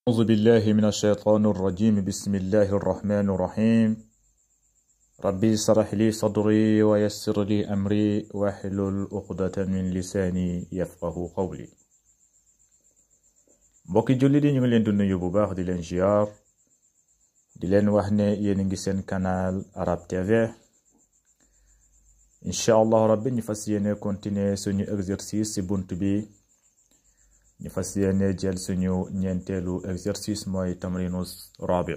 أعوذ بالله من الشيطان الرجيم بسم الله الرحمن الرحيم ربي اشرح لي صدري ويسر لي أمري واحلل عقدة من لساني يفقه قولي mbokki julli di ñu ngi leen di nuyu bu baax di leen ziar di leen wax ne yéen ngi seen canal Arab TV inshallah rabbi ñu fas yéene continuer suñu exercice ci bunt bi ñu fas yéene jël suñu ñeenteelu exercice mooy tamrinus rabi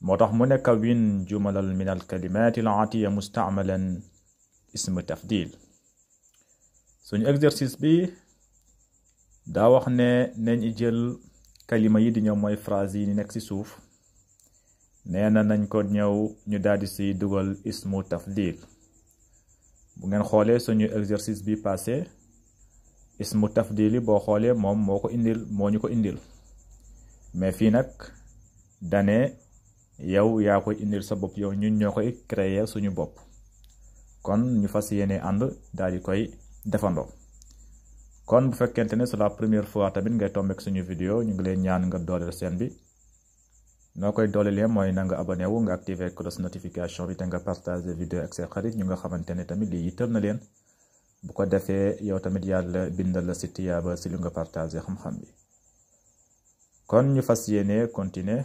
moo tax mu ne kawin jumalal min al kalimati al atiya musta'malan ism tafdil suñu exercice bi daa wax ne nañ jël kalima yi di ñëw mooy phrase yi ni nekk ci suuf nee na nañ ko ñëw ñu daldi ci dugal ismu tafdil bu ngeen xoolee suñu exercice bi passé ismu tafdili boo xoolee moom moo ñu ko indil mais fii nag dane yow yaa koy indil sa bopp yow ñun ñoo koy créer suñu bopp kon ñu fas yéene ànd daal di koy defandoo kon bu fekkente ne c'est la première fois tamit ngay tombeek suñu vidéo ñu ngi leen ñaan nga dooleel chaîne bi noo koy doolelee mooy na nga abonné wu nga activer cloche notification bi te nga partager vidéo ak say xarit ñu nga xamante ne tamit lii yitteel na leen bu ko defee yow tamit yàlla bindal la ci tiyaaba ci lu nga partager xam-xam bi kon ñu fas yéene continuer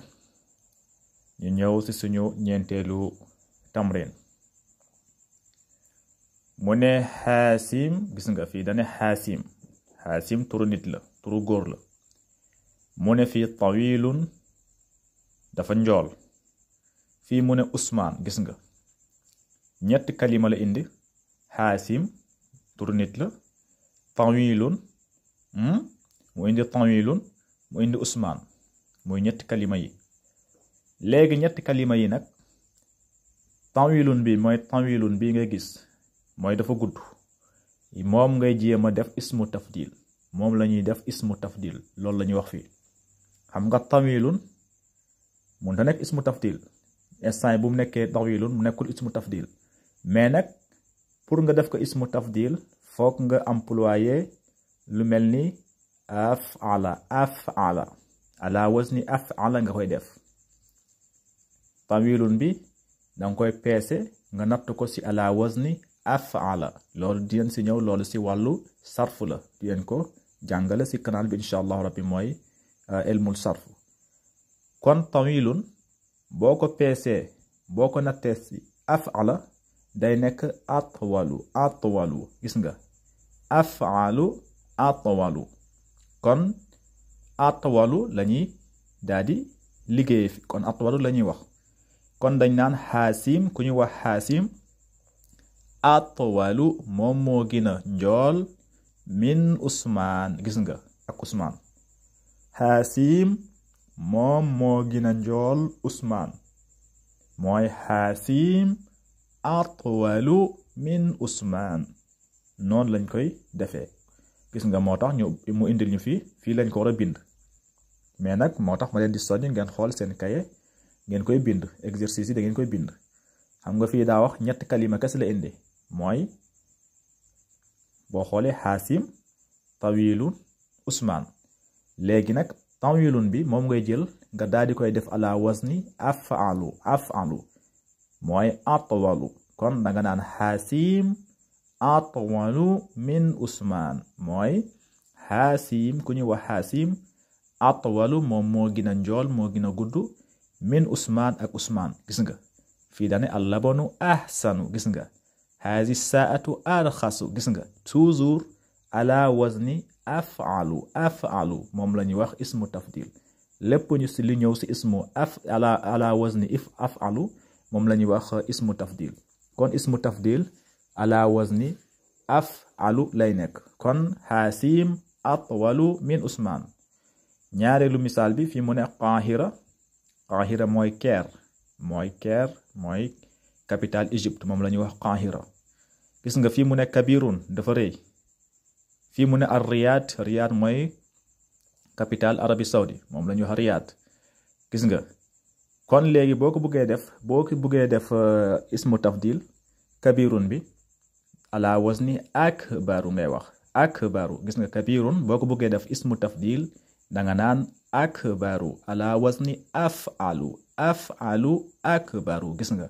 ñu ñëw ci suñu ñeenteelu tamrin mu ne xaasim gis nga fii dane xaasim turu nit la turu góor la mu ne fii tawilun dafa njool fii mu ne usmaan gis nga ñetti kalima la indi xaasim turu nit la tawilun mu indi tawilun mu indi usmaan muy ñetti kalima yi léegi ñetti kalima yi nag tawilun bi mooy tawilun bi ngay gis mooy dafa gudd moom ngay jéem a def ismu tafdil moom la ñuy def ismu tafdil loolu la ñuy wax fii xam nga tawilun mun ta nekk ismu tafdil instant bu mu nekkee tawilun mu nekkul ismu tafdil mais nag pour nga def ko ismu tafdil foog nga employé lu mel ni af'ala ala wazni af'ala nga koy def tawilun bi danga koy peese nga natt ko ci ala wazni af'ala loolu di leen ci ñëw loolu ci wàllu sarf la di leen ko jàngale ci canal bi insha allah rabbi mooy ilmul sarf kon tawilun boo ko peesee boo ko nattee ci af'ala day nekk atwalu gis nga af'alu atwalu kon atwalu lañuy daldi liggéey fi kon atwalu lañuy wax kon dañ naan xaasim ku ñu wax xaasim atwalu moom moo gën a njool min usmaan gis nga ak usmaan xaasim moom moo gën a njool usmaan mooy xaasim atwalu min usmaan noonu lañ koy defee gis nga moo tax mu indil ñu fii lañ ko war a bind mais nag moo tax ma leen di soññ ngeen xool seen kaye ngeen koy bind exercice yi da ngeen koy bind xam nga fii daa wax ñetti kalima kese la indi mooy boo xoolee xaasim tawilun usmaan léegi nag tawilun bi moom ngay jël nga daal di koy def ala wazni af'alu mooy atwalu kon danga naan xaasim atwalu min usmaan mooy xaasim ku ñu wax xaasim atwalu moom moo gën a njool moo gën a gudd min usmaan ak usmaan gis nga fii dane allabanu ahsanu gis nga hazi saatu arxasu gis nga toujours ala wazni af'alu moom la ñuy wax ismu tafdil lépp ñu ci li ñëw ci ismu ala wazni af'alu moom la ñuy wax ismu tafdil kon ismu tafdil ala wazni af'alu lay nekk kon xaasim atwalu min usmaan ñaareelu misaal bi fii mu ne Qahira mooy Caire mooy capitale Égypte moom la ñuy wax Qahira gis nga fii mu ne kabirun dafa rëy fii mu ne ar Riyad mooy capitale Arabie Saoudi moom la ñuy wax Riyad gis nga kon léegi boo ko bëggee def ismu tafdil kabirun bi ala wazni akbaru ngay wax akbaru gis nga kabirun boo ko bëggee def ismu tafdil danga naan akbaru ala wazni af'alu af'alu akbaru gis nga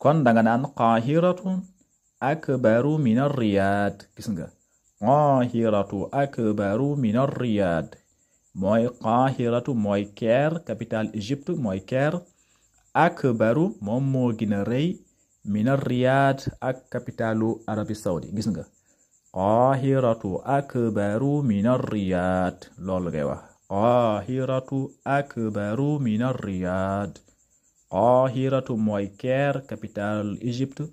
kon danga naan qahiratun akbaru min ar-riyad gis nga qahiratu akbaru min ar-riyad mooy qahiratu mooy Caire capitale Égypte mooy Caire akbaru moom moo gën a rëy min ar-riyad ak capitalu Arabie Saoudite gis nga qahiratu akbaru min ar-riyad loolu ngay wax qahiratu akbaru min ar-riyad qahiratu mooy Caire capitale Égypte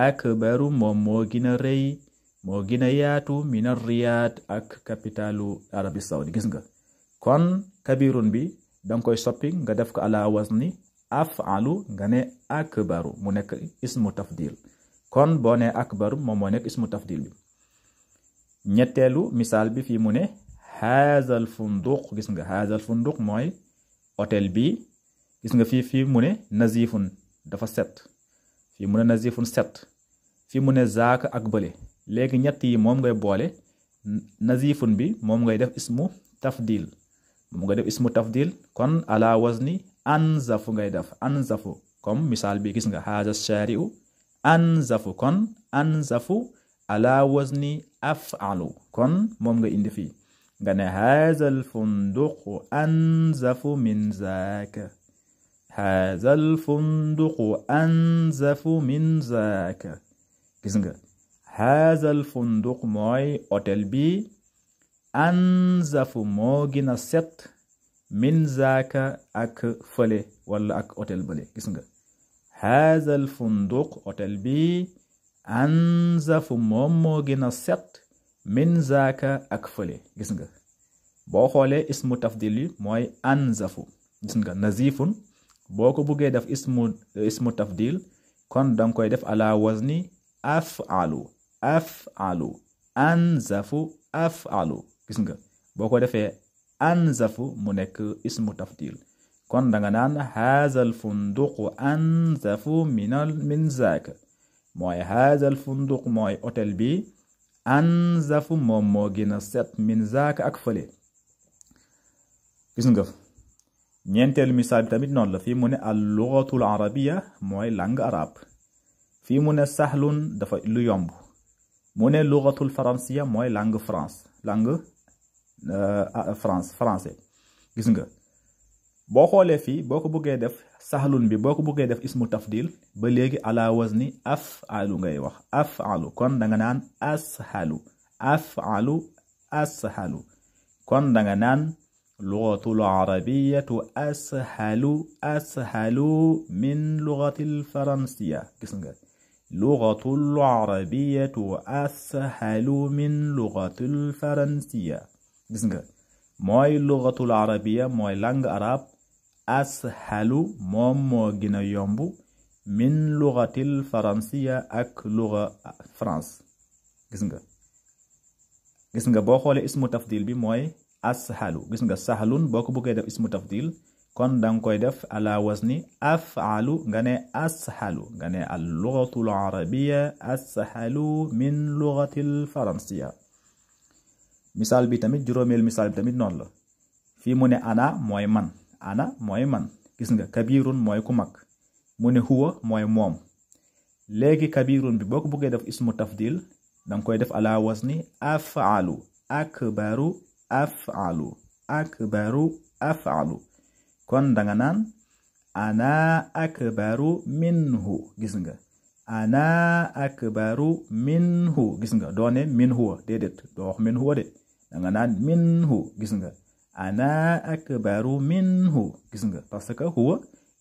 akbaru moom moo gën a rëy moo gën a yaatu min ar-riyad ak capitalu Arabie Saoudite gis nga kon kabirun bi danga koy soppi nga def ko ala wazni af'alu nga ne akbaru mu nekk ismu tafdil kon boo ne akbaru moom moo nekk ismu tafdil bi ñetteelu misaal bi fii mu ne haazal funduq gis nga haazal funduq mooy hôtel bi gis nga fii mu ne nazifun dafa set fii mu ne nazifun set fii mu ne zaaka ak bële léegi ñett yi moom ngay boole nazifun bi moom ngay def ismu tafdil moom ngay def ismu tafdil kon ala wazni anzafu ngay def anzafu comme misaal bi gis nga haza shari'u anzafu kon anzafu ala wazni af'alu kon moom nga indi fii nga ne hazal funduqu anzafu min zaaka hazal funduqu anzafu min zaaka gis nga hazal funduq mooy hôtel bi anzafu moo gën a set min zaaka ak fële wala ak hôtel bële gis nga hazal funduq hôtel bi anzafu moom moo gën a set min zaaka ak fële gis nga boo xoolee ismu tafdil yi mooy anzafu gis nga nazifun boo ko buggee def ismu tafdil kon danga koy def ala wazni af'alu af'alu anzafu af'alu gis nga boo ko defee anzafu mu nekk ismu tafdil kon danga naan hazal funduqu anzafu min zaaka mooy hazal funduq mooy hôtel bi anzafu moom moo gën a set min zaaka ak fële gis nga ñeenteelu misaal bi tamit noonu la fii mu ne al lughatul arabiya mooy langue arabe fii mu ne sahlun dafa lu yomb mu ne lughatul faransiya mooy langue français gis nga boo xoolee fii boo ko bëggee def sahlun bi boo ko bëggee def ismu tafdil ba léegi ala wazni af'alu ngay wax af'alu kon danga naan ashalu af'alu ashalu kon danga naan lughatul arabiyatu ashalu min lughatil faransiya gis nga lughatul arabiyatu ashalu min lughatil faransiya gis nga mooy lughatul arabiya mooy langue arabe ashalu moom moo gën a yomb min lughatil faransiya ak lugha France gis nga boo xoolee ismu tafdil bi mooy ashalu gis nga sahlun boo ko bëggee def ismu tafdil kon danga koy def ala wazni af'alu nga ne ashalu nga ne al lughatul arabiyya ashalu min lughatil faransiya misaal bi tamit juróomeel misaal bi tamit noonu la fii mu ne ana mooy man gis nga kabirun mooy ku mag mu ne huwa mooy moom léegi kabirun bi boo ko bëggee def ismu tafdil danga koy def ala wazni af'alu akbaru af'alu kon danga naan ana akbaru minhu gis nga ana akbaru minhu gis nga doone min huwa déedéet doo wax min huwa de danga naan minhu gis nga ana akbaru minhu gis nga parce que huwa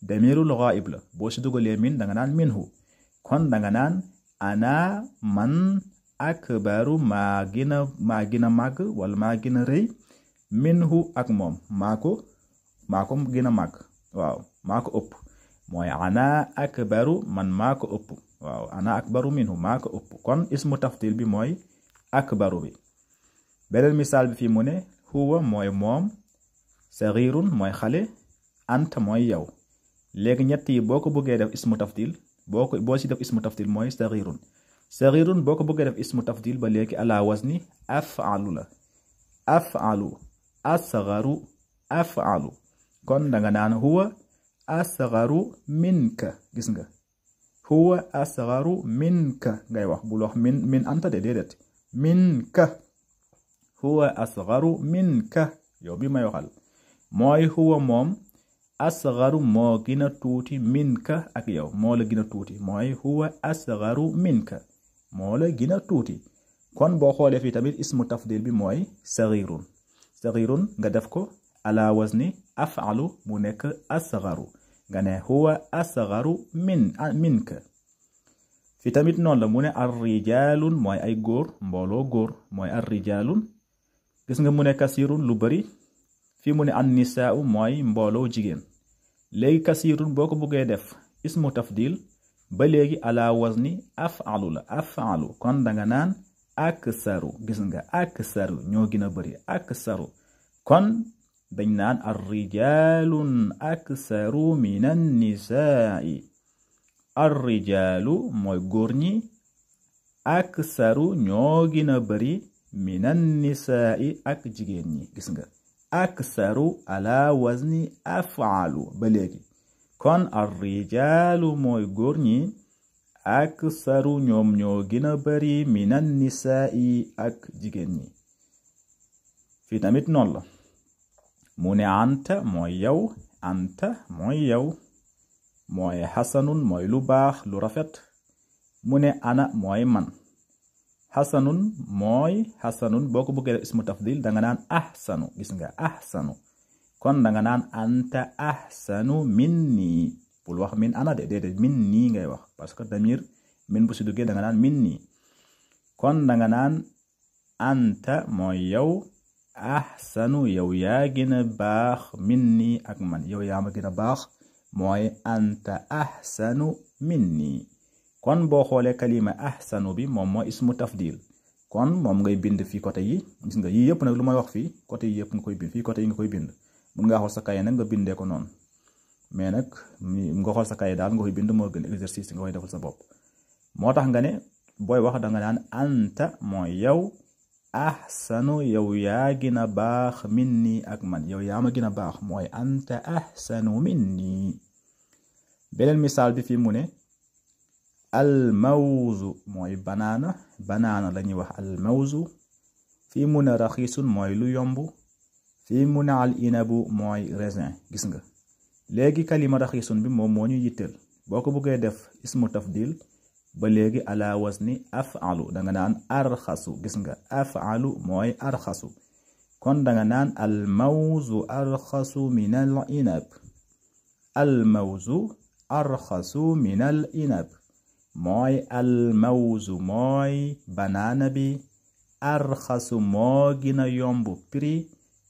damirul ghaib la boo si dugalee min danga naan minhu kon danga naan ana man akbaru maa gën a màgg wala maa gën a rëy minhu ak moom maa ko gën a màgg waaw maa ko ëpp mooy ana akbaru man maa ko ëpp waaw ana akbaru minhu maa ko ëpp kon ismu tafdil bi mooy akbaru bi beneen misaal bi fii mu ne huwa mooy moom saghirun mooy xale anta mooy yow léegi ñett yi boo ko bëggee def ismu tafdil boo si def ismu tafdil mooy saghirun boo ko bëggee def ismu tafdil ba léegi ala wazni af'alu la af'alu asgharu af'alu kon danga naan huwa asgharu minka gis nga huwa asgharu minka ngay wax bul wax min anta de déedéet minka huwa asgharu minka yow bi may waxal mooy huwa moom asgharu moo gën a tuuti minka ak yow moo la gën a tuuti mooy huwa asgharu minka moo la gën a tuuti kon boo xoolee fii tamit ismu tafdil bi mooy saghirun nga def ko ala wazni af'alu mu nekk asgharu nga ne huwa asgharu minka fi tamit noonu la mu ne ar-rijalun mooy ay góor mbooloo góor mooy ar-rijalun gis nga mu ne kasirun lu bari fi mu ne an-nisaa'u mooy mbooloo jigéen léegi kasirun boo ko bëggee def ismu tafdil ba léegi ala wazni af'alu la af'alu kon danga naan aksaru gis nga aksaru ñoo gën a bari aksaru kon dañ naan ar-rijalun aksaru minan nisaa'i ar-rijalu mooy góor ñi aksaru ñoo gën a bari minan nisaa'i ak jigéen ñi gis nga aksaru ala wazni af'alu ba léegi kon ar-rijalu mooy góor ñi aksaru ñoom ñoo gën a bari minan nisaa'i ak jigéen ñi fii tamit noonu la mu ne anta mooy yow mooy xasanun mooy lu baax lu rafet mu ne ana mooy man xasanun boo ko bëggee def ismu tafdil danga naan ahsanu gis nga ahsanu kon danga naan anta ahsanu minni bul wax min ana de déedéet minni ngay wax parce que damir min bu si duggee danga naan minni kon danga naan anta mooy yow ahsanu yow yaa gën a baax minni ak man yow yaa ma gën a baax mooy anta ahsanu minni kon boo xoolee kalima ahsanu bi moom mooy ismu tafdil kon moom ngay bind fii côté yi gis nga yii yëpp nag lu may wax fii côté yi yëpp nga koy bind fii côté yi nga koy bind mun ngaa xool sa kaye nag nga bindee ko noonu mais nag nga xool sa kaye daal nga koy bind moo gën exercice nga koy defal sa bopp moo tax nga ne booy wax danga naan anta mooy yow ahsanu yow yaa gën a baax minni ak man yow yaa ma gën a baax mooy anta ahsanu minni beneen misaal bi fii mu ne almawzu mooy banaana la ñuy wax almawzu fii mu ne raxiisun mooy lu yomb fii mu ne al inabu mooy raisin gis nga léegi kalima raxiisun bi moom moo ñu yitteel boo ko bëggee def ismu tafdil ba léegi ala wazni af'alu danga naan arxasu gis nga af'alu mooy arxasu kon danga naan almawzu arxasu min al inab almawzu arxasu min al inab mooy almawzu mooy banaana bi arxasu moo gina yomb prix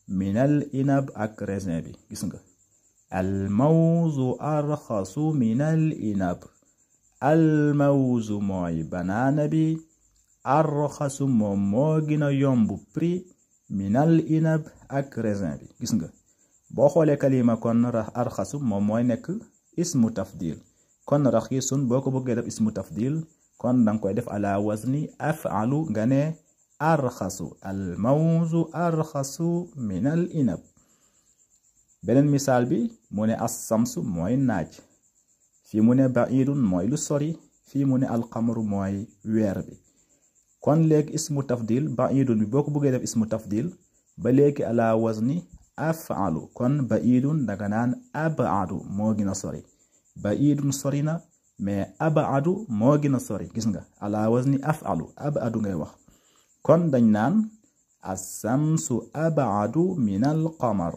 minal inab ak raisin bi gis nga almawzu arxasu minal inab almawzu mooy banaana bi arxasu moom moo gina yomb prix minal inab ak raisin bi gis nga boo xoolee kalima kon arxasu moom mooy nekk ismu tafdil kon raxiisun boo ko bëggee def ismu tafdil kon danga koy def ala wazni af'alu nga ne arxasu almawzu arxasu min al inab beneen misaal bi mu ne assamsu mooy naaj fii mu ne ba'idun mooy lu sori fii mu ne alqamaru mooy weer bi kon léegi ismu tafdil ba'idun bi boo ko bëggee def ismu tafdil ba léegi ala wazni af'alu kon ba'idun danga naan ab'adu moo gën a sori ba'idun sori na mais ab'adu moo gën a sori gis nga ala wazni af'alu ab'adu ngay wax kon dañ naan assamsu ab'adu min alqamar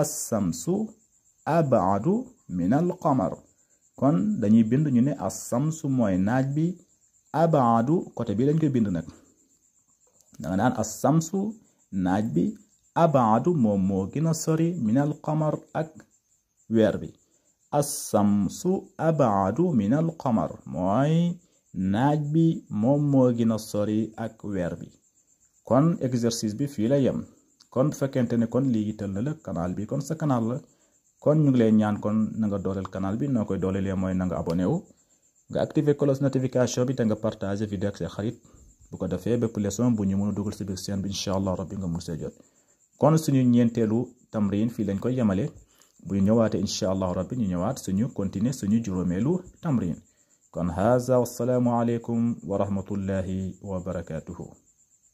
assamsu ab'adu min alqamar kon dañuy bind ñu ne assamsu mooy naaj bi ab'adu côté bi lañ koy bind nag danga naan assamsu naaj bi ab'adu moom moo gën a sori min alqamar ak weer bi assamsu ab'adu min alqamar mooy naaj bi moom moo gën a sori ak weer bi kon exercice bi fii la yem kon bu fekkente ne kon lii yitteel na la canal bi kon sa canal la kon ñu ngi lay ñaan kon na nga dooleel canal bi noo koy dooleelee mooy na nga abonné wu nga activer cloche notification bi te nga partager vidéo ak sa xarit bu ko defee bépp leçon bu ñu mën a dugal si biir chaîne bi incha allah rabbi nga mun see jot kon suñu ñeenteelu tamrin fii lañ koy yemale bu ñu ñëwaatee incha allahu rabbi ñu ñëwaat suñu continuer suñu juróomeelu tamrin kon haza wassalaamu aleykum wa rahmatullahi wa barakatuhu